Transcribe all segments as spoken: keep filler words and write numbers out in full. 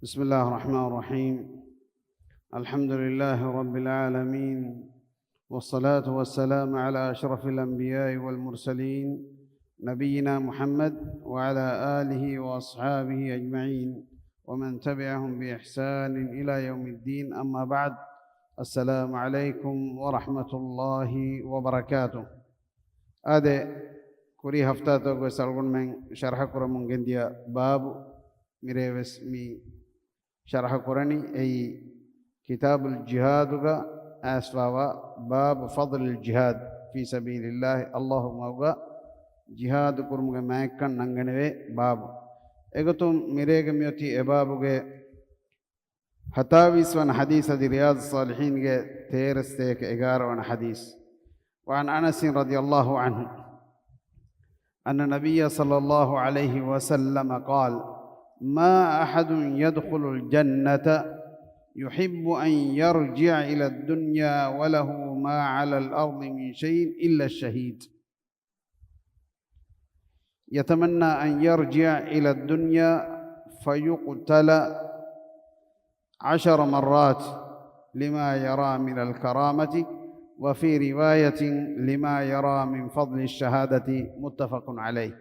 بسم الله الرحمن الرحيم. الحمد لله رب العالمين، والصلاة والسلام على أشرف الأنبياء والمرسلين، نبينا محمد وعلى آله وأصحابه أجمعين، ومن تبعهم بإحسان إلى يوم الدين. أما بعد، السلام عليكم ورحمة الله وبركاته. އާދެ، ކުރީ ހަފްތާތަކުގެ ސަޅުގުންމެން ޝަރްޙަ ކުރަމުން ގެންދިޔަ ބާބު، މިރޭވެސް މި ޝަރްޙަ ކުރަނީ އެއީ ކިތާބުލް ޖިހާދުގަ އައިސްފާވާ باب فضل الجهاد في سبيل الله، ﷲ ގެ މަގުގަ ޖިހާދު ކުރުމުގެ މާތްކަން ނަންގަނެވޭ ބާބު. އެގޮތުން މިރޭގެ މިއޮތީ އެ ބާބުގެ ހަތާވީސް ވަނަ ޙަދީޘް، އަދި ރިޔާޟުއްޞާލިޙީންގެ ތޭރަ ސަތޭކަ އެގާރަ ވަނަ ޙަދީޘް. وعن أنس رضي الله عنه أن النبي صلى الله عليه وسلم قال: ما أحد يدخل الجنة يحب أن يرجع إلى الدنيا وله ما على الأرض من شيء إلا الشهيد، يتمنى أن يرجع إلى الدنيا فيقتل عشر مرات لما يرى من الكرامة، وفي رواية لما يرى من فضل الشهادة، متفق عليه.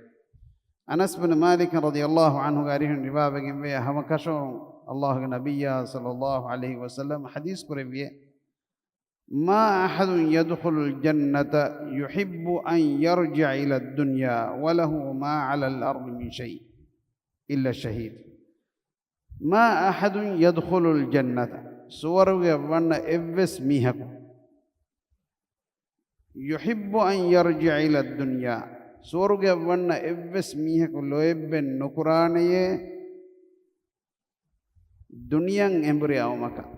އަނަސް ބިން މާލިކް ރަޟިޔަﷲ ޢަންހުގެ އަރިހުން ރިވާވެގެންވޭ، ހަމަކަށަވަރުން ﷲ ގެ ނަބިއްޔާ ޞައްލަﷲ ޢަލައިހި ވަސައްލަމަ ޙަދީޘް ކުރެއްވިއޭ، ما أحد يدخل الجنة يحب أن يرجع إلى الدنيا وله ما على الأرض من شيء إلا الشهيد. ما أحد يدخل الجنة، ސުވަރުގެއަށް ވަންނަ އެއްވެސް މީހަކު، يحب أن يرجع إلى الدنيا، ސުވަރުގެއަށް ވަންނަ އެއްވެސް މީހަކު ލޯތްބެއް ނުކުރާނެޔޭ ދުނިޔެއަށް އެނބުރި އައުމަކަށް.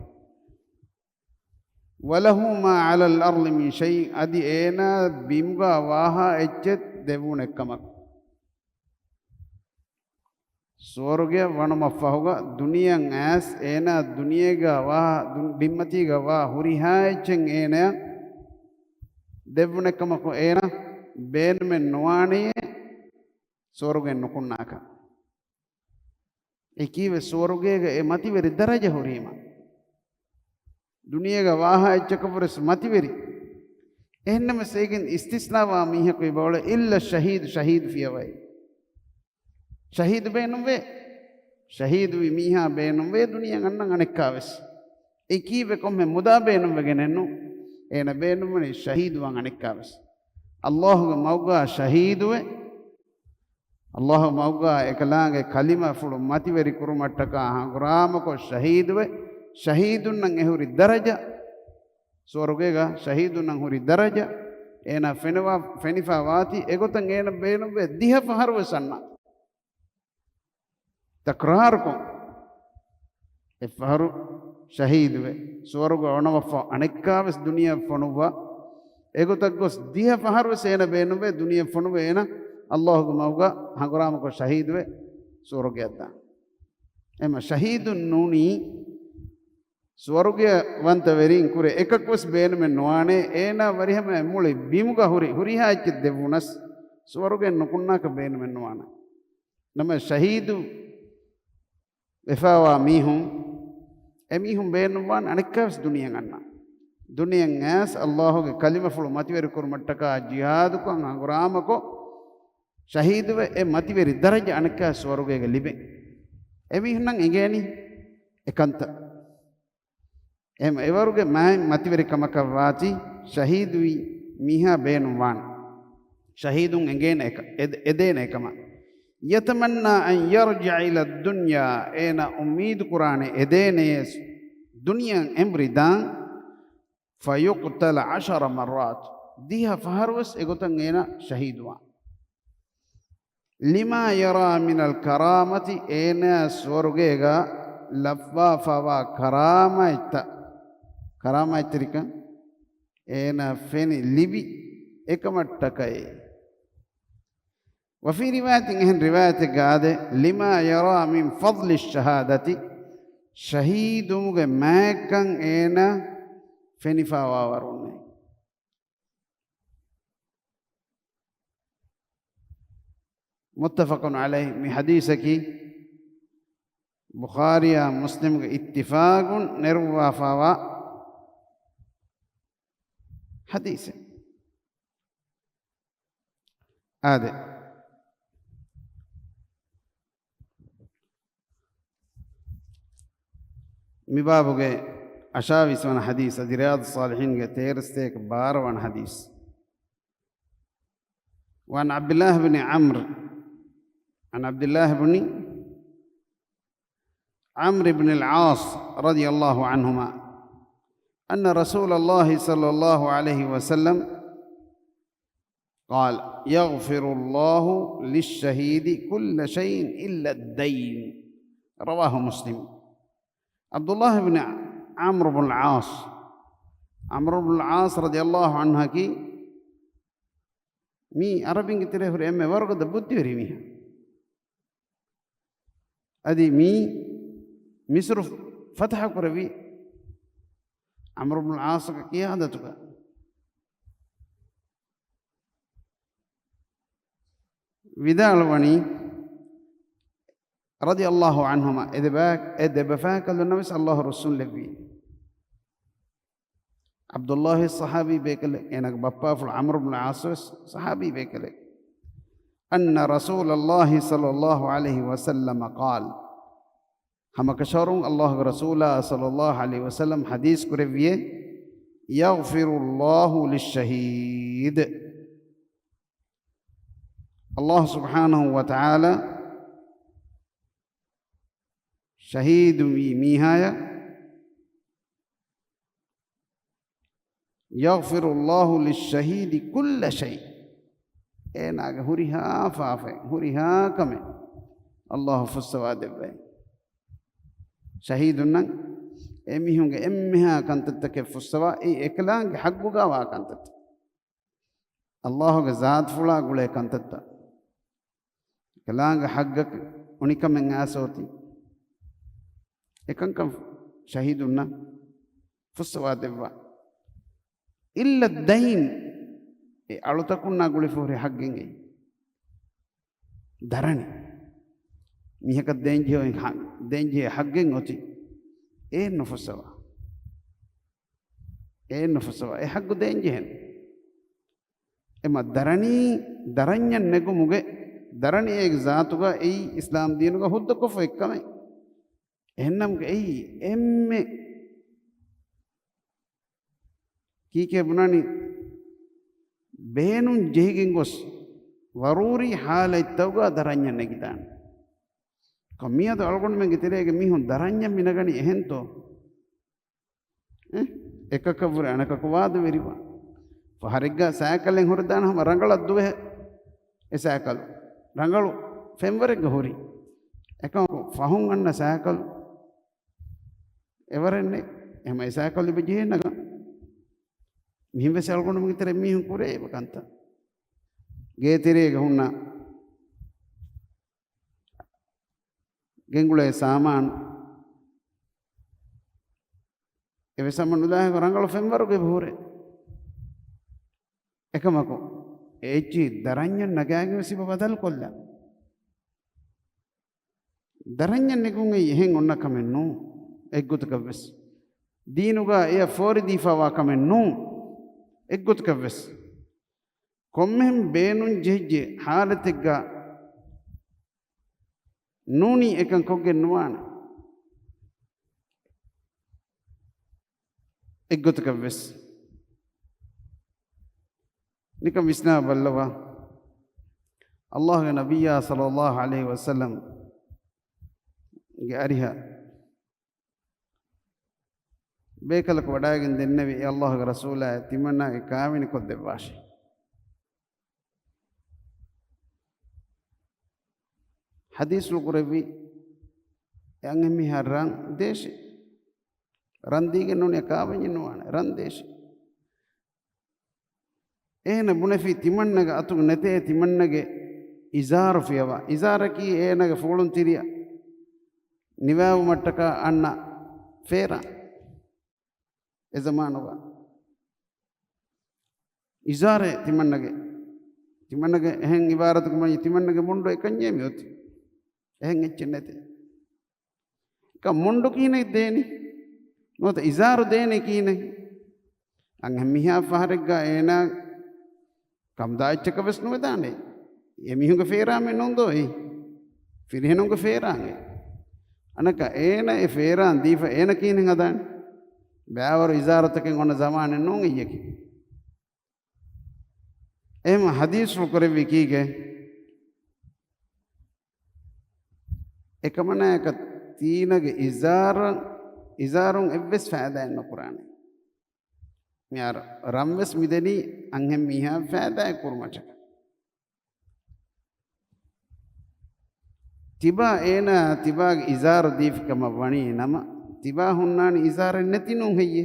وله ما على الأرض من شيء، އަދި އޭނާ ބިމުގަ ވާހާ އެއްޗެއް ދެއްވުނެއްކަމަކު. ސުވަރުގެއަށް ވަނުމަށްފަހުގަ ދުނިޔެއަށް އައިސް އޭނާ ދުނިޔޭގަ ވާ، ދު-، ބިންމަތީގަ ވާ ހުރިހާ އެއްޗެއް އޭނަޔަށް ދެއްވުނެއްކަމަކު އޭނާ ބޭނުމެއް ނުވާނެޔޭ ސުވަރުގެއަށް ނުކުންނާކަށް. އެކީވެ ސުވަރުގޭގަ އެ މަތިވެރި ދަރަޖަ ހުރީމަ. ދުނިޔޭގަ ވާހާ އެއްޗަކަށްވުރެސް މަތިވެރި. އެހެންނަމަވެސް އޭގެން އިސްތިސްނާވާ މީހަކު އެބައުޅޭ، إلا الشهيد، ޝަހީދު ފިޔަވައި. ޝަހީދު ބޭނުންވޭ. ޝަހީދުވި މީހާ ބޭނުންވޭ ދުނިޔެއަށް އަންނަން އަނެއްކާވެސް. އެކީވެ ކޮންމެ މުދާ ބޭނުންވެގެނެއްނު. އޭނަ ބޭނުންވަނީ ޝަހީދުވާން އަނެއްކާވެސް. ﷲ ގެ މަގުގަ ޝަހީދުވެ، ﷲ މަގުގަ އެކަލާނގެ ކަލިމަފުޅު މަތިވެރި ކުރުމަށްޓަކާ ހަނގުރާމަކޮށް ޝަހީދުވެ، ޝަހީދުންނަށް އެހުރި ދަރަޖަ، ސުވަރުގޭގަ ޝަހީދުންނަށް ހުރި ދަރަޖަ، އޭނާ ފެނިފާ، ފެނިފާ ވާތީ އެގޮތަށް އޭނަ ބޭނުންވެ ދިހަ ފަހަރުވެސް އަންނަ. ތަކްރާރުކޮށް، އެއްފަހަރު ޝަހީދުވެ، ސުވަރުގެ އޮނަވަފަ އަނެއްކާވެސް ދުނިޔެއަށް ފޮނުއްވާ، އެގޮތަށް ގޮސް ދިހަ ފަހަރުވެސް އޭނަ ބޭނުންވެ ދުނިޔެއަށް ފޮނުވެ އޭނަ ﷲ ގެ މަގުގަ ހަނގުރާމަކޮށް ޝަހީދުވެ ސުވަރުގެއަށްދާން. އެމަ ޝަހީދުން ނޫނީ ސުވަރުގެ ވަންތަވެރިން ކުރެ އެކަކުވެސް ބޭނުމެއް ނުވާނެ، އޭނާ ވަރިހަމަ މުޅި ބިމުގަ ހުރި، ހުރިހާ އެއްޗެއް ދެއްވުނަސް، ސުވަރުގެ ނުކުންނާކަށް ބޭނުމެއް ނުވާނެ. ނަމަ ޝަހީދު ވެފާވާ މީހުން، އެމީހުން ބޭނުންވާން އަނެއްކާވެސް ދުނިޔެއަށް އަންނަ. ދުނިޔެއަށް އައިސް ﷲ ގެ ކަލިމަފުޅު މަތިވެރި ކުރުމަށްޓަކާ ޖިހާދުކޮށް ހަނގުރާމަކޮށް، ޝަހީދުވެ އެ މަތިވެރި ދަރަޖަ އަނެއްކާ ސުވަރުގޭގަ ލިބޭ. އެމީހުންނަށް އެނގޭނީ އެކަންތައް. އެހެން އެވަރުގެ މާތް މަތިވެރިކަމަކަށް ވާތީ ޝަހީދުވި މީހާ ބޭނުންވާން. ޝަހީދުން އެނގޭނެ އެކަ-، އެ-، އެދޭނެ އެކަމަށް. يتمنى أن يرجع إلى الدنيا، އޭނަ އުއްމީދު ކުރާނެ އެދޭނެޔޭ ދުނިޔެއަށް އެނބުރި ދާން. فيقتل عشر مرات، ދިހަ ފަހަރުވެސް އެގޮތަށް އޭނަ ޝަހީދުވާން. لما يرى من الكرامة، އޭނާ ސުވަރުގޭގަ ލައްވާފަވާ ކަރާމަތްތައް، ކަރާމަތްތެރިކަން އޭނާ ފެނި ލިބި އެކަމަށްޓަކައި. وفي رواية، އެހެން ރިވާޔަތެއްގަ އާދެ، لما يرى من فضل الشهادة، ޝަހީދުވުމުގެ މާތްކަން އޭނާ ފެނިފާވާވަރުންނޭ. متفق عليه، މި ޙަދީޘަކީ ބުޚާރީއާ މުސްލިމްގެ އިއްތިފާގުން ނެރުއްވާފާވާ ޙަދީޘެއް. އާދެ، މި ބާބުގެ އަށާވީސް ވަނަ ޙަދީޘް، އަދި ރިޔާޟުއްޞާލިޙީންގެ ތޭރަ ސަތޭކަ ބާރަ ވަނަ ޙަދީޘް. وعن عبد الله بن عمرو، عن عبد الله بن عمرو بن العاص رضي الله عنهما أن رسول الله صلى الله عليه وسلم قال: يغفر الله للشهيد كل شيء إلا الدين. رواه مسلم. ޢަބްދުﷲ ބިން ޢަމްރު ބުން ޢާޞް، ޢަމްރު ބުން ޢާޞް ރަޟިޔަﷲ ޢަންހަކީ މީ ޢަރަބިންގެ ތެރޭ ހުރި އެންމެ ވަރުގަދަ ބުއްދިވެރި މީހާ. އަދި މީ މިޞްރު ފަތަޙަ ކުރެއްވީ ޢަމްރު ބުން ޢާޞްގެ ޤިޔާދަތުގަ. ވިދާޅުވަނީ، ރަޟިޔަﷲ ޢަންހުމާ، އެ ދެބަ-، އެ ދެބަފާކަލުންނަށް ވެސް ﷲ ރުއްސުންލެއްވީ. ޢަބްދުﷲ ޞަޙާބީ ބޭކަލެއް، އޭނާގެ ބައްޕާފުޅު ޢަމްރު ބުން ޢާޞް ވެސް ޞަޙާބީ ބޭކަލެއް. أن رسول الله صلى الله عليه وسلم قال، ހަމަކަށަވަރުން ﷲގެ ރަސޫލާ ޞައްލަﷲ ޢަލައިހި ވަސައްލަމް ޙަދީޘް ކުރެއްވިއޭ، يغفر الله للشهيد. ﷲ ސުބްޙާނަހޫ ވަތަޢާލާ ޝަހީދުވީ މީހާޔަށް، يغفر الله للشهيد كل شيء، އޭނާގެ ހުރިހާ ފާފައެއް، ހުރިހާ ކަމެއް ﷲ ފުއްސަވާ ދެއްވައި. ޝަހީދުންނަށް އެމީހުންގެ އެންމެހާ ކަންތައްތަކެއް ފުއްސަވާ، އެއީ އެކަލާނގެ ޙައްޤުގަ ވާ ކަންތައްތައް. ﷲގެ ޒާތުފުޅާ ގުޅޭ ކަންތައްތައް. އެކަލާނގެ ޙައްޤަކަށް އުނިކަމެއް އައިސް އޮތީ. އެކަންކަން ޝަހީދުންނަށް ފުއްސަވާ ދެއްވާ. إلا الدين، އެ އަޅުތަކުންނާ ގުޅިފަ ހުރި ޙައްޤެއް އެއީ. ދަރަނި. މީހަކަށް ދޭންޖެހޭ ޙަ-، ދޭންޖެހޭ ޙައްޤެއް އޮތީ. އެއެއް ނުފުއްސަވާ. އެއެއް ނުފުއްސަވާ. އެ ޙައްޤު ދޭންޖެހޭނެ. އެމަ ދަރަނީ، ދަރަންޏަށް ނެގުމުގެ، ދަރަނި އޭގެ ޒާތުގަ އެއީ އިސްލާމް ދީނުގަ ހުއްދަކޮށްފަ އެއްކަމެއް. އެހެންނަމަ އެއީ އެންމެ ކީކޭ ބުނާނީ، ބޭނުން ޖެހިގެން ގޮސް ވަރޫރީ ޙާލަތްތަކުގަ ދަރަންޏަށް ނެގިދާނެ. ކޮ މިއަދު އަޅުގަނޑުމެންގެ ތެރޭގަ މީހުން ދަރަންޏަށް މި ނަގަނީ އެހެންތޯ؟ އެ؟ އެކަކަށްވުރެ އަނެކަކު ވާދަވެރިވާ. ފަހަރެއްގަ ސައިކަލެއް ހުރެދާނެ ހަމަ ރަނގަޅަށް ދުވެހެ އެ ސައިކަލު. ރަނގަޅު ފެންވަރެއްގަ ހުރި. އެކަމަކު ފަހުން އަންނަ ސައިކަލު އެވަރެއް ނެތް. އެހެމަ އެ ސައިކަލު ލިބި ޖެހޭ ނަގަން. މިހެން ވެސް އަޅުގަނޑުމެންގެ ތެރޭ މީހުން ކުރޭ އެބަ ކަންތައް. ގޭތެރޭގަ ހުންނަ ގެންގުޅޭ ސާމާނު އެވެސް ހަމަ ނުލާހިކު ރަނގަޅު ފެންވަރުގަ އެބަ ހުރޭ. އެކަމަކު، އެ އެއްޗިހި ދަރަންޏަށް ނަގާގެން ވެސް އެބަ ބަދަލުކޮށްލާ. ދަރަންޏަށް ނެގުން އެއީ އެހެން އޮންނަ ކަމެއް ނޫން، އެއްގޮތަކަށް ވެސް. ދީނުގަ އެއަށް ފޯރިދީފައިވާ ކަމެއް ނޫން، އެއްގޮތަކަށް ވެސް. ކޮންމެހެން ބޭނުން ޖެހިއްޖެ ޙާލަތެއްގަ ނޫނީ އެކަން ކޮށްގެން ނުވާނެ. އެއްގޮތަކަށް ވެސް ނިކަން ވިސްނާ ބައްލަވާ. ﷲގެ ނަބިއްޔާ ޞައްލަﷲ ޢަލައިހި ވަސައްލަމްގެ އަރިހަށް ބޭކަލަކު ވަޑައިގެން ދެންނެވި، އޭ ﷲގެ ރަސޫލާއޭ، ތިމަންނާގެ ކާވެނި ކޮށްދެއްވާށޭ. ޙަދީޘްފުޅު ކުރެއްވި، އެ އަންހެންމީހާ ރަން ދޭށޭ. ރަން ދީގެން ނޫނީ ކާވެންޏެއް ނުވާނެ، ރަން ދޭށޭ. އޭނަ ބުނެފި ތިމަންނަގެ އަތުގަ ނެތޭ ތިމަންނަގެ އިޒާރު ފިޔަވާ. އިޒާރަކީ އޭނަގެ ފޫޅުންތިރިއަށް ނިވާވުމަށްޓަކާ އަންނަ ފޭރާ. އެ ޒަމާނުގަ އިޒާރޭ ތިމަންނަގެ، ތިމަންނަގެ އެހެން އިބާރަތަކު މަންޏި ތިމަންނަގެ މުންޑު އެކަންޏޭ މިއޮތީ. އެހެން އެއްޗެއް ނެތޭ. ކަ މުންޑު ކިހިނެއް ދޭނީ؟ ނުވަތަ އިޒާރު ދޭނީ ކިހިނެއް؟ އަންހެން މީހާ ފަހަރެއްގަ އޭނާ ކަމުދާ އެއްޗަކަށް ވެސް ނުވެދާނެ. އެމީހުންގެ ފޭރާމެއް ނޫން ދޯ އެއީ؟ ފިރިހެނުންގެ ފޭރާން އެއީ. އަނެއްކާ އޭނަ އެ ފޭރާން ދީފަ އޭނަ ކިހިނެއް ހަދާނެ؟ ބައިވަރު އިޒާރުތަކެއް އޮންނަ ޒަމާނެއް ނޫން އެއީކީ. އެހެން ޙަދީޘްފުޅު ކުރެއްވީ ކީކޭ؟ އެކަމަނާއަކަށް ތީނަގެ އިޒާރަށް، އިޒާރުން އެއްވެސް ފައިދާއެއް ނުކުރާނެ. މިހާރު ރަންވެސް މިދެނީ އަންހެން މީހާ ފައިދާއެއް ކުރުމަށްޓަކަ. ތިބާ އޭނާ ތިބާގެ އިޒާރު ދީފި ކަމަށް ވަނީ ނަމަ، ތިބާ ހުންނާނީ އިޒާރެއް ނެތި ނޫން ހެއްޔޭ؟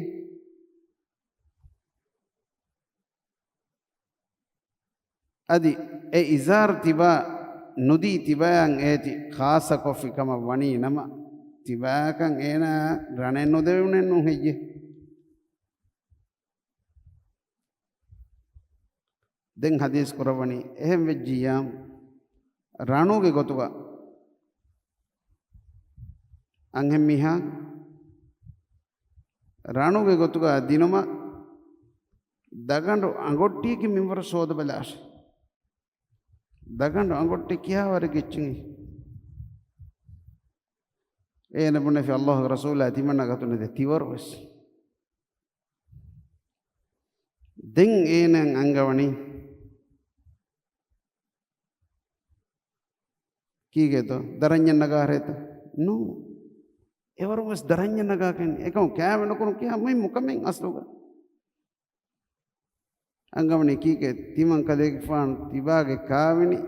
އަދި އެ އިޒާރު ތިބާ ނުދީ ތިބާއަށް އޭތި ޚާއްޞަކޮށްފި ކަމަށް ވަނީ ނަމަ، ތިބާއަކަށް އޭނާ ރަނެއް ނުދެވުނެއް ނޫން ހެއްޔޭ؟ ދެން ޙަދީޘް ކުރައްވަނީ އެހެން ވެއްޖިއްޔާ، ރަނުގެ ގޮތުގަ އަންހެން މީހާ ރަނުގެ ގޮތުގަ ދިނުމަށް ދަގަނޑު އަނގޮއްޓީގެ މިންވަރު ސޯދަބަލާށޭ. ދަގަނޑު އަނގޮއްޓެއް ކިހާވަރެއްގެ އެއްޗެއް؟ އޭނަ ބުނެފި ﷲ ގެ ރަސޫލާ ތިމަންނަ ގަތުނެދެ ތިވަރު ވެސް. ދެން އޭނަ އަންގަވަނީ ކީކޭތޯ؟ ދަރަންޏެއް ނަގާހަރޭތަ؟ ނޫ. އެވަރު ވެސް ދަރަންޏެއް ނަގާކަން އެކަމު ކާވެ ނުކުރުން ކިހާ މުހިއްމު ކަމެއް އަސްލުގަ. އަންގަވަނީ ކީކޭ؟ ތިމަން ކަލޭގެފާނު ތިބާގެ ކާވެނި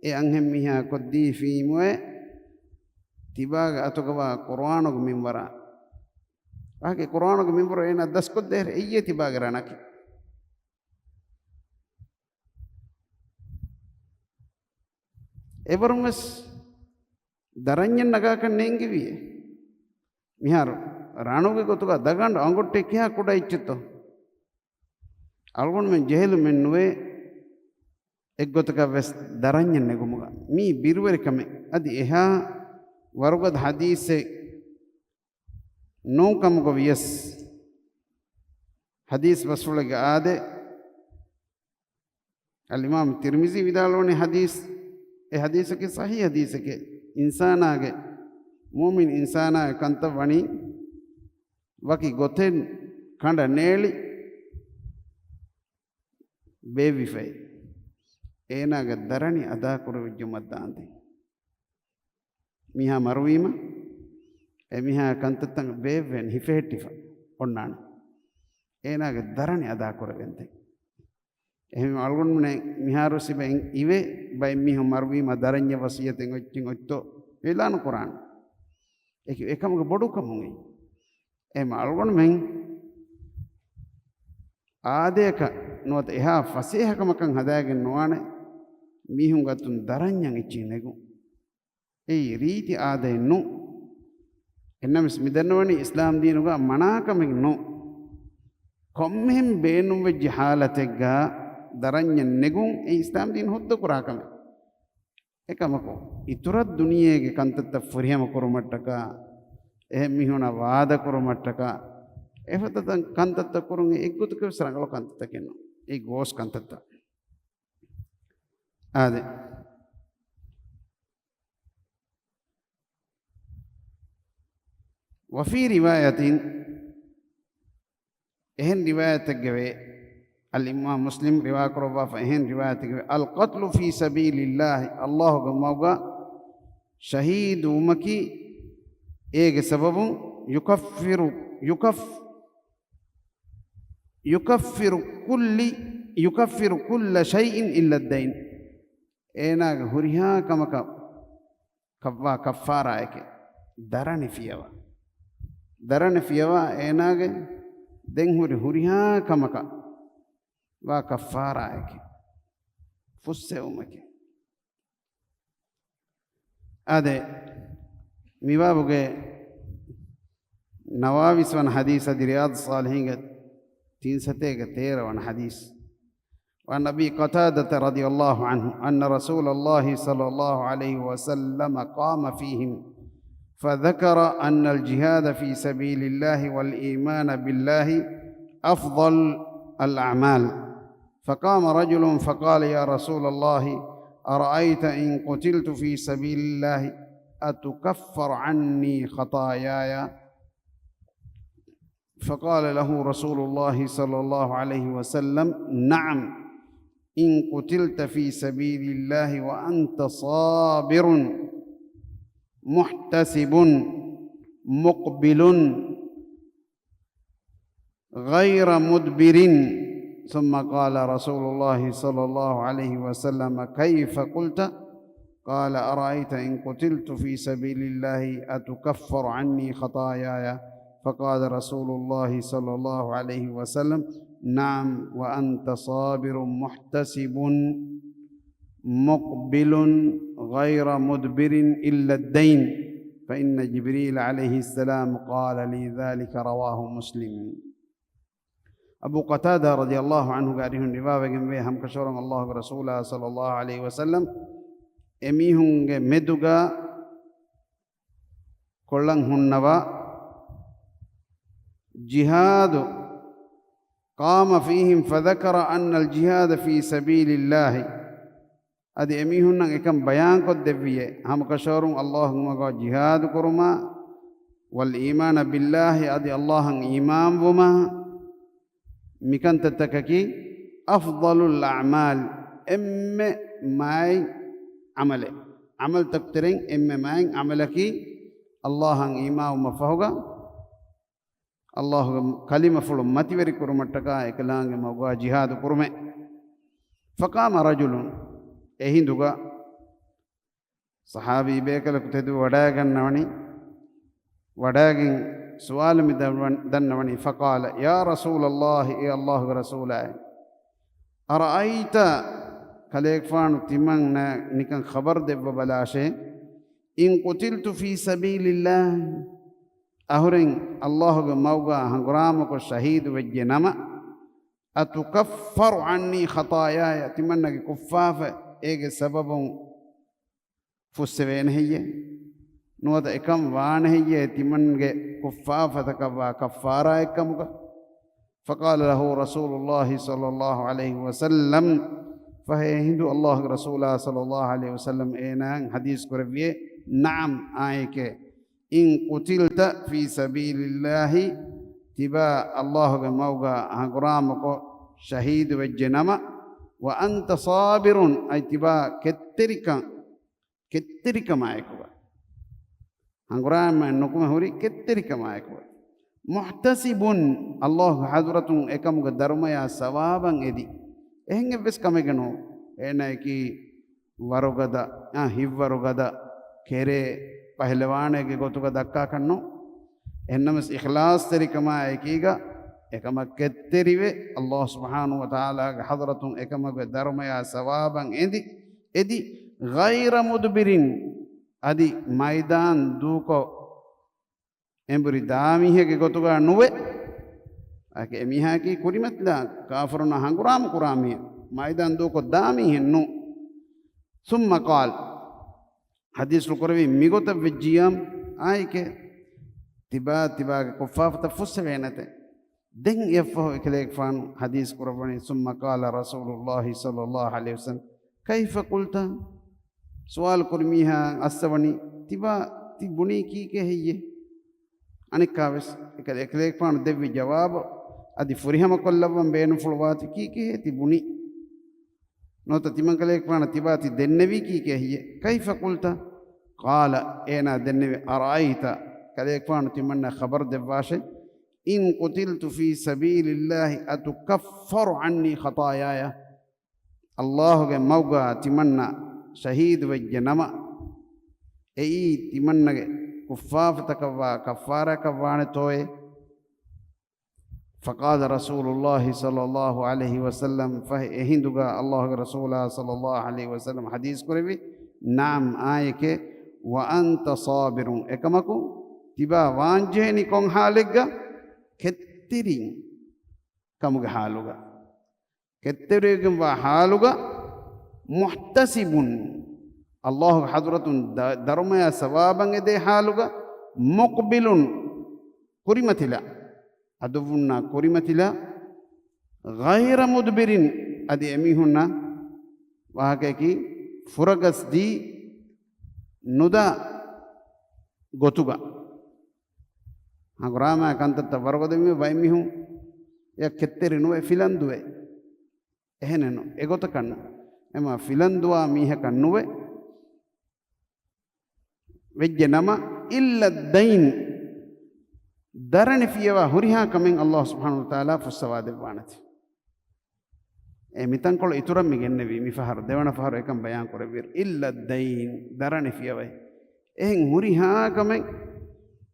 އެ އަންހެން މީހާ ކޮށްދީފީމުއޭ ތިބާގެ އަތުގަވާ ޤުރުއާނުގެ މިންވަރާ. އާކެ ޤުރުއާނުގެ މިންވަރު އޭނާ ދަސްކޮށްދޭހެރެ އެއްޔޭ ތިބާގެ ރަނަކީ. އެވަރުން ވެސް ދަރަންޏެއް ނަގާކަށް ނޭނގެވީއޭ. މިހާރު ރަނުގެ ގޮތުގަ ދަގަނޑު އަނގޮއްޓެއް ކިހާ ކުޑަ އެއްޗެއްތޯ؟ އަޅުގަނޑުމެން ޖެހިލުމެއް ނުވޭ އެއްގޮތަކަށް ވެސް ދަރަންޏެއް ނެގުމުގަ. މީ ބިރުވެރިކަމެއް. އަދި އެހާ ވަރުގަދަ ޙަދީޘެއް ނޫން ކަމުގަ ވިޔަސް، ޙަދީޘް ބަސްފުޅެއްގެ އާދެ، އަލްއިމާމު ތިރްމިޒީ ވިދާޅުވަނީ ޙަދީޘް، އެ ޙަދީޘަކީ ޞަޙީޙު ޙަދީޘެކޭ. އިންސާނާގެ، މުއުމިން އިންސާނާގެ ކަންތައް ވަނީ ވަކި ގޮތެއް ކަނޑަ ނޭޅި ބޭއްވިފައި، އޭނާގެ ދަރަނި އަދާކުރެވިއްޖުމަށް ދާންދެން. މީހާ މަރުވީމަ، އެ މީހާ ކަންތައްތައް ބޭއްވެން ހިފެހެއްޓިފަ އޮންނާނެ. އޭނާގެ ދަރަނި އަދާކުރެވެންދެން. އެހެން އަޅުގަނޑުމެން މިހާރު ސިބައިން އިވޭ، ބައެއް މީހުން މަރުވީމަ ދަރަންޏެއް ވަޞިއްޔަތެއް އޮތްޗިން އޮތްތޯ އިޢުލާނު ކުރާނެ. އެކި އެކަމުގެ ބޮޑުކަމުން އެ. އެހެން އަޅުގަނޑުމެން އާދަޔަކަށް ނުވަތަ އެހާ ފަސޭހަކަމަކަށް ހަދާގެން ނުވާނެ މީހުން ގަތުން ދަރަންޏަށް އެއްޗެއް ނެގުން. އެއީ ރީތި އާދައެއް ނޫން. އެންނަމަވެސް މިދަންނަވަނީ އިސްލާމް ދީނުގަ މަނާކަމެއް ނޫން. ކޮންމެހެން ބޭނުންވެއްޖެ ޙާލަތެއްގަ ދަރަންޏެއް ނެގުން އެ އިސްލާމް ދީން ހުއްދަ ކުރާ ކަމެއް. އެކަމަކު، އިތުރަށް ދުނިޔޭގެ ކަންތައްތައް ފުރިހަމަ ކުރުމަށްޓަކާ، އެހެން މީހުނަށް ވާދަ ކުރުމަށްޓަކާ، އެފަދަ ކަންތައްތައް ކުރުން އެއްގޮތަކަށް ވެސް ރަނގަޅު ކަންތައްތަކެއް ނޫން. އެއީ ގޯސް ކަންތައްތައް. އާދެ. وفي رواية، އެހެން ރިވާޔަތެއްގެވޭ، އަލްއިމާމް މުސްލިމް ރިވާކުރައްވާފަ އެހެން ރިވާޔަތެއްގެވޭ، القتل في سبيل الله، ﷲ ގެ މަގުގަ ޝަހީދުވުމަކީ އޭގެ ސަބަބުން، يكفر، يكف، يكفر كل، يكفر كل شيء إلا الدين. އޭނާގެ ހުރިހާ ކަމަކަށް ކައްވާ ކައްފާރާއެކޭ. ދަރަނި ފިޔަވާ. ދަރަނި ފިޔަވާ އޭނާގެ ދެން ހުރި ހުރިހާ ކަމަކަށް ވާ ކައްފާރާއެކޭ. ފުއްސެވުމެކޭ. އާދެ، މިބާބުގެ ނަވާވީސް ވަނަ ޙަދީޘް އަދި ރިޔާޟުއްޞާލިޙީންގެ ތިން ސަތޭކަ ތޭރަ ވަނަ ޙަދީޘް. وعن أبي قتادة رضي الله عنه أن رسول الله صلى الله عليه وسلم قام فيهم فذكر أن الجهاد في سبيل الله والإيمان بالله أفضل الأعمال. فقام رجل فقال: يا رسول الله، أرأيت إن قتلت في سبيل الله أتكفر عني خطاياي؟ فقال له رسول الله صلى الله عليه وسلم: نعم، إن قتلت في سبيل الله وأنت صابر محتسب مقبل غير مدبر. ثم قال رسول الله صلى الله عليه وسلم: كيف قلت؟ قال: أرأيت إن قتلت في سبيل الله أتكفر عني خطاياي؟ فقال رسول الله صلى الله عليه وسلم: نعم، وأنت صابر محتسب مقبل غير مدبر إلا الدين، فإن جبريل عليه السلام قال لي ذلك. رواه مسلم. އަބޫ ޤަތާދާ ރަޟިޔަﷲ ޢަންހުގެ އަރިހުން ރިވާވެގެންވޭ، ހަމަކަށަވަރުން ﷲގެ ރަސޫލާ ޞައްލަﷲ ޢަލައިހި ވަސައްލަމް އެމީހުންގެ މެދުގަ ކޮޅަށް ހުންނަވާ ޖިހާދު، قام فيهم فذكر أن الجهاد في سبيل الله، އަދި އެމީހުންނަށް އެކަން ބަޔާންކޮށްދެއްވިއޭ، ހަމަކަށަވަރުން ﷲގެ މަގަށް ޖިހާދު ކުރުމާ، والإيمان بالله، އަދި ﷲއަށް އީމާންވުމާ، މިކަންތައްތަކަކީ أفضل الأعمال، އެންމެ މާތް ޢަމަލެއް. ޢަމަލުތަކު ތެރެއިން އެންމެ މާތް ޢަމަލަކީ ﷲއަށް އީމާންވުމަށްފަހުގަ ﷲގެ ކަލިމަފުޅު މަތިވެރިކުރުމަށްޓަކާ އެކަލާނގެ މަގުގަ ޖިހާދު ކުރުމެއް. فقام رجل، އެހިނދުގަ ޞަޙާބީ ބޭކަލަކު ތެދު ވަޑައިގަންނަވަނީ، ވަޑައިގެން ސުވާލު މި ދަން-، ދަންނަވަނީ، فقال: يا رسول الله، އޭ ﷲގެ ރަސޫލާއޭ، أرأيت، ކަލޭގެފާނު ތިމަންނަ ނިކަން ޚަބަރު ދެއްވަބަލާށޭ، إن قتلت في سبيل الله، އަހުރެން ﷲގެ މަގުގަ ހަނގުރާމަކޮށް ޝަހީދު ވެއްޖެ ނަމަ، أتكفر عني خطاياي، ތިމަންނަގެ ކުށްފާފަ އޭގެ ސަބަބުން ފުއްސެވޭނެ ހެއްޔޭ؟ ނުވަތަ އެކަން ވާނެ ހެއްޔޭ ތިމަންގެ ކުށްފާފަތަކަށްވާ ކައްފާރާއެއްކަމުގަ؟ فقال له رسول الله صلى الله عليه وسلم، ފަހެ އެހިނދު ﷲގެ ރަސޫލާ ޞައްލަﷲ ޢަލައިހި ވަސައްލަމް އޭނާއަށް ޙަދީޘް ކުރެއްވިއޭ، نعم، އާނއެކޭ، إن قتلت في سبيل الله، ތިބާ ﷲގެ މަގުގަ ހަނގުރާމަކޮށް ޝަހީދު ވެއްޖެ ނަމަ، وأنت صابر، އަދި ތިބާ ކެތްތެރިކަން، ކެތްތެރިކަމާއެކުގަ، ހަނގުރާމައެއް ނުކުމެ ހުރި ކެތްތެރިކަމާއެކުގަ، محتسب، ﷲގެ ޙަޟްރަތުން އެކަމުގެ ދަރުމަޔާ ސަވާބަށް އެދި، އެހެން އެއްވެސް ކަމެއްގަ ނޫން. އޭނައަކީ ވަރުގަދަ، އާ، ހިތްވަރުގަދަ، ކެރޭ، ޕަހެލަވާނެއްގެ ގޮތުގަ ދައްކާކަށްނޫން. އެހެންނަމަވެސް އިޚްލާޞްތެރިކަމާ އެކީގަ އެކަމަށް ކެތްތެރިވެ، ﷲ ސުބްޙާނަހޫ ވަތަޢާލާގެ ޙަޟްރަތުން އެކަމުގެ ދަރުމަޔާ ސަވާބަށް އެދި، އެދި، غير مدبر، އަދި މައިދާން ދޫކޮށް އެނބުރި ދާމީހެއްގެ ގޮތުގަ ނުވެ، އަކި އެމީހާއަކީ ކުރިމަތިލާ ކާފަރުންނާ ހަނގުރާމަ ކުރާ މީހެއް، މައިދާން ދޫކޮށް ދާމީހެއް ނޫން. ثم قال، ޙަދީޘްފުޅު ކުރެއްވީ މިގޮތަށް ވެއްޖިއްޔާ، އާނއެކޭ، ތިބާ ތިބާގެ ކުށްފާފަތައް ފުއްސެވޭނެތެ. ދެން އެއަށްފަހު އެކަލޭގެފާނު ޙަދީޘް ކުރައްވަނީ، ثم قال رسول الله صلى الله عليه وسلم، كيف قلت؟ ސުވާލު ކުރި މީހާ އައްސަވަނީ، ތިބާ ތި ބުނީ ކީކޭ ހެއްޔޭ؟ އަނެއްކާވެސް އެކަލޭ-، އެކަލޭގެފާނު ދެއްވި ޖަވާބު އަދި ފުރިހަމަކޮށްލައްވަން ބޭނުންފުޅުވާތީ، ކީކޭ ތި ބުނީ؟ ނުވަތަ ތިމަންކަލޭގެފާނަށް ތިބާ ތި ދެންނެވީ ކީކޭ ހެއްޔޭ؟ كيف قلت؟ قال، އޭނާ ދެންނެވި، أرأيت، ކަލޭގެފާނު ތިމަންނަށް ޚަބަރު ދެއްވާށޭ، إن قتلت في سبيل الله أتكفر عني خطاياي؟ ﷲގެ މަގުގަ ތިމަންނަ ޝަހީދު ވެއްޖެ ނަމަ، އެއީ ތިމަންނަގެ ކުށްފާފަތަކަށްވާ ކައްފާރާއަކަށް ވާނެތޯއޭ؟ فقال رسول الله صلى الله عليه وسلم، ފަހެ އެހިނދުގަ ﷲގެ ރަސޫލާ ޞައްލަﷲ ޢަލައިހި ވަސައްލަމަ ޙަދީޘް ކުރެއްވި، نعم، އާނއެކޭ، وأنت صابر، އެކަމަކު ތިބާ ވާންޖެހެނީ ކޮން ޙާލެއްގަ؟ ކެތްތެރިން ކަމުގެ ޙާލުގަ، ކެތްތެރިވެގެންވާ ޙާލުގަ، محتسب، ﷲގެ ޙަޟްރަތުން ދަ-، ދަރުމަޔާ ސަވާބަށް އެދޭ ޙާލުގަ، މުޤްބިލުން، ކުރިމަތިލާ، ޢަދުއްވުންނާ ކުރިމަތިލާ، ޣައިރަ މުދްބިރިން، އަދި އެމީހުންނަށް ވާހަކައަކީ ފުރަގަސްދީ ނުދާ ގޮތުގަ. ހަނގުރާމާ ކަންތައްތައް ވަރުގަދަވީމަ ބައެއް މީހުން އެ ކެތްތެރި ނުވެ ފިލަން ދުވޭ. އެހެނެއްނު، އެގޮތަކަށްނު. އެމާ ފިލަން ދުވާ މީހަކަށް ނުވެ، ވެއްޖެ ނަމަ، އިއްލަ އައްދައިން، ދަރަނި ފިޔަވާ ހުރިހާ ކަމެއް ﷲ ސުބްޙާނަހޫ ވަތަޢާލާ ފުއްސަވާ ދެއްވާނެތީ. އެ މިތަންކޮޅު އިތުރަށް މި ގެންނެވީ، މި ފަހަރު، ދެވަނަ ފަހަރު އެކަން ބަޔާން ކުރެއްވިއިރު، އިއްލަ އައްދައިން، ދަރަނި ފިޔަވައި. އެހެން ހުރިހާ ކަމެއް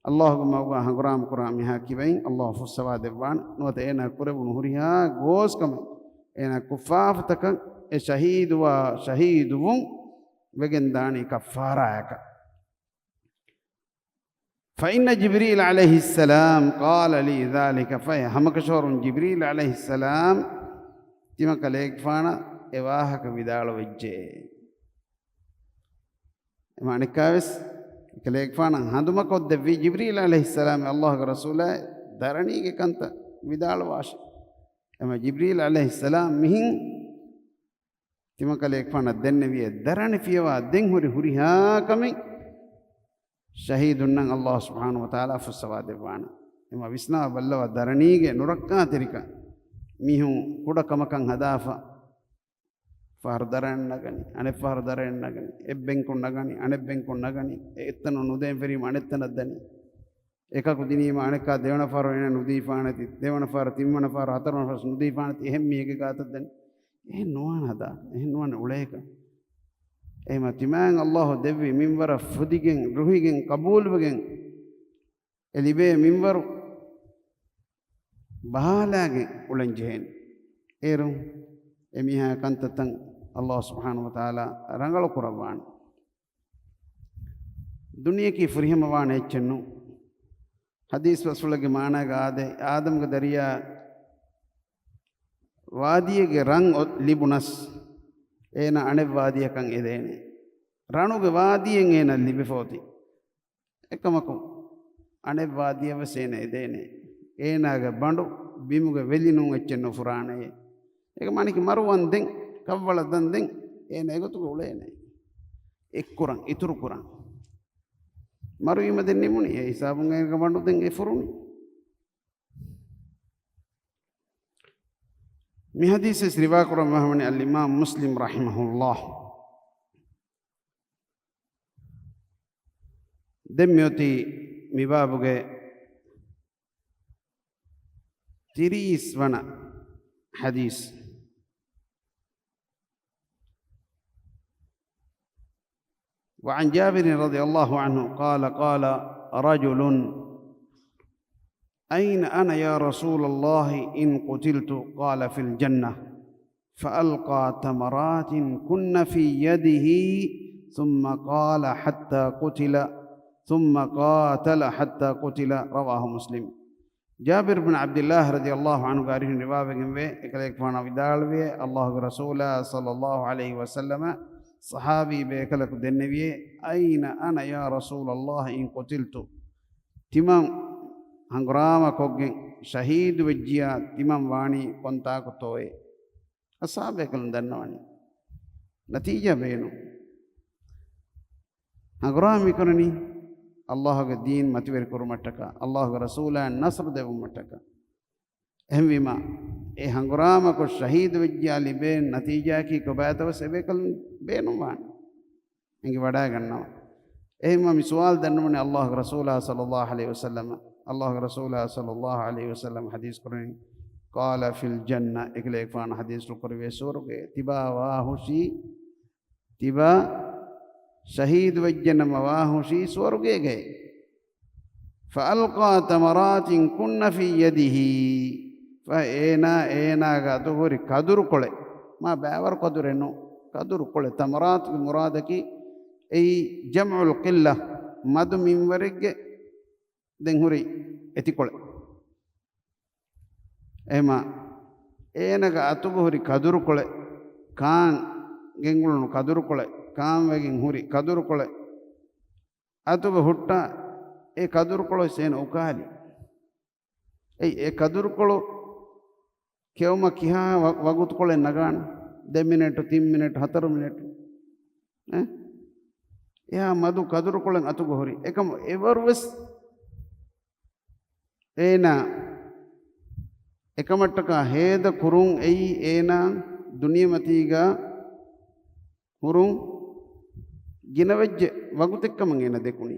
ﷲގެ މަގުގާ ހަނގުރާމަ ކުރާ މީހާ ކިބައިން ﷲ ފުއްސަވާ ދެއްވާނެ. ނުވަތަ އޭނާ ކުރެވުނު ހުރިހާ ގޯސް ކަމެއް، އޭނާ ކުށްފާފަތަކަށް އެ ޝަހީދުވާ، ޝަހީދުވުން ވެގެން ދާނީ ކައްފާރާއަކަށް. فإن جبريل عليه السلام قال لي ذلك، ފަހެ ހަމަކަށަވަރުން ޖިބްރީލް ޢަލައިހިއްސަލާމް ތިމަކަލޭގެފާނަށް އެ ވާހަކަ ވިދާޅުވެއްޖެ. އެމަ އަނެއްކާވެސް ކަލޭގެފާނަށް ހަނދުމަކޮށްދެއްވީ ޖިބްރީލް ޢަލައިހިއްސަލާމް، ﷲގެ ރަސޫލާއޭ، ދަރަނީގެ ކަންތައް ވިދާޅުވާށޭ. އެމަ ޖިބްރީލް ޢަލައިހިއްސަލާމް މިހިން ތިމަކަލޭގެފާނަށް ދެންނެވިއޭ، ދަރަނި ފިޔަވާ ދެން ހުރި ހުރިހާ ކަމެއް ޝަހީދުންނަށް ﷲ ސުބްޙާނަހޫ ވަތަޢާލާ ފުއްސަވާ ދެއްވާނެ. އެމަ ވިސްނާ ބައްލަވާ، ދަރަނީގެ ނުރައްކާތެރިކަން. މީހުން ކުޑަ ކަމަކަށް ހަދާފަ، ފަހަރު ދަރަނި ނަގަނީ، އަނެއް ފަހަރު ދަރަނި ނަގަނީ، އެއް ބެންކުން ނަގަނީ، އަނެއް ބެންކުން ނަގަނީ، އެ އެއްތަނުން ނުދޭން ފެށީމަ އަނެއްތަނަށް ދަނީ. އެކަކު ދިނީމަ އަނެއްކާ ދެވަނަ ފަހަރު އޭނަ ނުދީފާނެތީ، ދެވަނަ ފަހަރު، ތިންވަނަ ފަހަރު، ހަތަރުވަނަ ފަހަރު ނުދީފާނެތީ، އެހެން މީހެއްގެ ގާތަށް ދަނީ. އެހެން ނުވާނެ ހަދާ، އެހެން ނުވާނެ އުޅޭކަށް. އެހެމަ ތިމާއަށް ﷲ ދެއްވި މިންވަރަށް ފުދިގެން، ރުހިގެން، ޤަބޫލުވެގެން، އެ ލިބޭ މިންވަރު ބަހާލާގެން އުޅެން ޖެހޭނެ. އޭރު އެމީހާ ކަންތައްތައް ﷲ ސުބްޙާނަހޫ ވަތަޢާލާ ރަނގަޅު ކުރައްވާނެ. ދުނިޔެއަކީ ފުރިހަމަވާނެ އެއްޗެއް ނޫން. ޙަދީޘް ބަސްފުޅެއްގެ މާނާގަ އާދޭ، އާދަމްގެ ދަރިޔާ ވާދީއެއްގެ ރަން އޮ-، ލިބުނަސް، އޭނާ އަނެއް ވާދީއަކަށް އެދޭނެ. ރަނުގެ ވާދީއެއް އޭނާ ލިބިފަ އޮތީ. އެކަމަކު، އަނެއް ވާދީއަށް ވެސް އޭނަ އެދޭނެ. އޭނާގެ ބަނޑު ބިމުގެ ވެލިނޫން އެއްޗެއް ނުފުރާނެ. އެކަމަ އަނެކި މަރު ވަންދެން، ކަށްވަޅަށް ދަންދެން، އޭނަ އެގޮތުގަ އުޅޭނެ. އެއްކުރަން، އިތުރު ކުރަން. މަރުވީމަ ދެން ނިމުނީ. އެ ހިސާބުން އޭނަގެ ބަނޑު ދެން އެ ފުރުނީ. މި ޙަދީޘް ވެސް ރިވާ ކުރައްވާ ހަމަނި އަލްއިމާމް މުސްލިމް ރަޙިމަހުﷲ. ދެން މިއޮތީ މި ބާބުގެ ތިރީސް ވަނަ ޙަދީޘް. وعن جابر رضي الله عنه قال: قال رجل: أين أنا يا رسول الله إن قتلت؟ قال: في الجنة. فألقى تمرات كن في يده، ثم قال حتى قتل، ثم قاتل حتى قتل. رواه مسلم. ޖާބިރު ބިން ޢަބްދިއްލާހި ރަޟިޔައްލާހު ޢަންހުގެ އަރިހުން ރިވާވެގެންވޭ، އެކަލޭގެފާނަށް ވިދާޅުވިއޭ، ﷲގެ ރަސޫލާ ޞައްލައްލާހު ޢަލައިހި ވަސައްލަމަ ޞަޙާބީ ބޭކަލަކު ދެންނެވިއޭ، أين أنا يا رسول الله إن قتلت؟ ތިމަން ހަނގުރާމަ ކޮށްގެން ޝަހީދު ވެއްޖިޔާ ތިމަން ވާނީ ކޮންތާކުތޯއޭ؟ އަޞްޙާބޭކަލުން ދަންނަވަނީ ނަތީޖާ ބޭނުން. ހަނގުރާމަ މިކުރަނީ ﷲގެ ދީން މަތިވެރި ކުރުމަށްޓަކާ، ﷲގެ ރަސޫލާއަށް ނަޞްރު ދެއްވުމަށްޓަކާ. އެހެންވީމަ، އެ ހަނގުރާމަކޮށް ޝަހީދު ވެއްޖިޔާ ލިބޭން ނަތީޖާއަކީ ކޮބާތޯވެސް އެބޭކަލުން ބޭނުންވާނެ. އެނގި ވަޑައިގަންނަވާ. އެހެންވީމަ މި ސުވާލު ދަންނަވަނީ ﷲގެ ރަސޫލާ ޞައްލައްލާހު ޢަލައިހި ވަސައްލަމަ. ﷲގެ ރަސޫލާ ޞައްލައްލާހު ޢަލައިހި ވަސައްލަމަ ޙަދީޘް ކުރަނީ، قال في الجنة، އެކަލޭގެފާނު ޙަދީޘް ކުރެއްވިއޭ ސުވަރުގޭ. ތިބާ ވާހުށީ، ތިބާ ޝަހީދު ވެއްޖެނަމަ ވާހުށީ ސުވަރުގޭގައޭ. فألقى تمرات كن في يده، ފަހެ އޭނާ، އޭނާގެ އަތުގަ ހުރި ކަދުރުކޮޅެއް، މާ ބައިވަރު ކަދުރެއް ނޫން، ކަދުރުކޮޅެއް. ތަމަރާތުގެ މުރާދަކީ އެއީ ޖަމްޢުލް ޤިއްލަ، މަދު މިންވަރެއްގެ ދެން ހުރި އެތިކޮޅެއް. އެހެމަ އޭނަގެ އަތުގަ ހުރި ކަދުރުކޮޅެއް، ކާން ގެންގުޅުނު ކަދުރުކޮޅެއް، ކާން ވެގެން ހުރި ކަދުރުކޮޅެއް، އަތުގަ ހުއްޓާ، އެ ކަދުރުކޮޅު ވެސް އޭނަ އުކާލި. އެއީ، އެ ކަދުރުކޮޅު ކެއުމަށް ކިހާ ވަ-، ވަގުތުކޮޅެއް ނަގާނެ؟ ދެ މިނެޓު، ތިން މިނެޓު، ހަތަރު މިނެޓު. އެ؟ އެހާ މަދު ކަދުރުކޮޅެއް އަތުގަ ހުރި. އެކަމަ އެވަރު ވެސް އޭނާ އެކަމަށްޓަކާ ހޭދަ ކުރުން އެއީ އޭނާ ދުނިޔެމަތީގަ ހުރުން ގިނަވެއްޖެ ވަގުތެއްކަމަށް އޭނަ ދެކުނީ.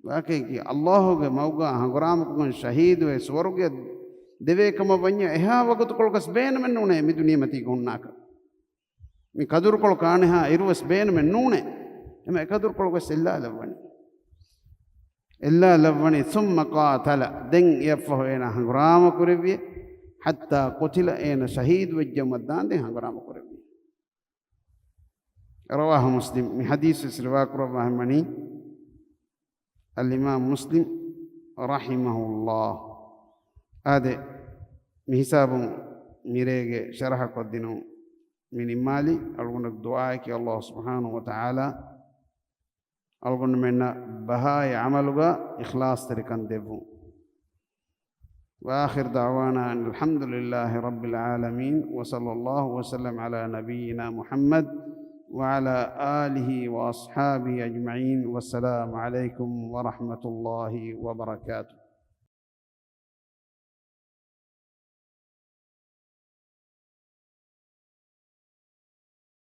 ވާކައިގެ އައްލާހުގެ މަގުގަ ހަނގުރާމަކޮށް ޝަހީދުވެ ސުވަރުގެ ދެވޭ ކަމަށް ވަންޏާ އެހާ ވަގުތުކޮޅުގަސް ބޭނުމެއް ނޫނޭ މި ދުނިޔެމަތީގަ ހުންނާކަށް. މި ކަދުރުކޮޅު ކާނެހާ އިރުވެސް ބޭނުމެއް ނޫނޭ. އެމަ އެ ކަދުރުކޮޅުގަސް އެއްލާލައްވަނީ. އެއްލާލައްވަނީ ސުއްމަ ޤާތަލަ. ދެން އެއަށްފަހު އޭނާ ހަނގުރާމަ ކުރެއްވި. ޙައްތާ ޤުތިލަ، އޭނާ ޝަހީދު ވެއްޖައުމަށް ދާންދެން ހަނގުރާމަ ކުރެއްވި. ރަވާހު މުސްލިމް. މި ޙަދީޘް ވެސް ރިވާ ކުރައްވާ ހަމަނީ އަލްއިމާމް މުސްލިމް ރަޙިމަހުﷲ. އާދެ، މި ހިސާބުން މިރޭގެ ޝަރަޙަ ކޮށްދިނުން މި ނިންމާލި. އަޅުގަނޑު ދުޢާއަކީ އައްލާހު ސުބްޙާނަހު ވަތަޢާލާ އަޅުގަނޑުމެންނަށް ބަހާއި ޢަމަލުގަ އިޚްލާޞްތެރިކަން ދެއްވުން. وآخر دعوانا أن الحمد لله رب العالمين، وصلى الله وسلم على نبينا محمد وعلى آله وأصحابه أجمعين، والسلام عليكم ورحمة الله وبركاته.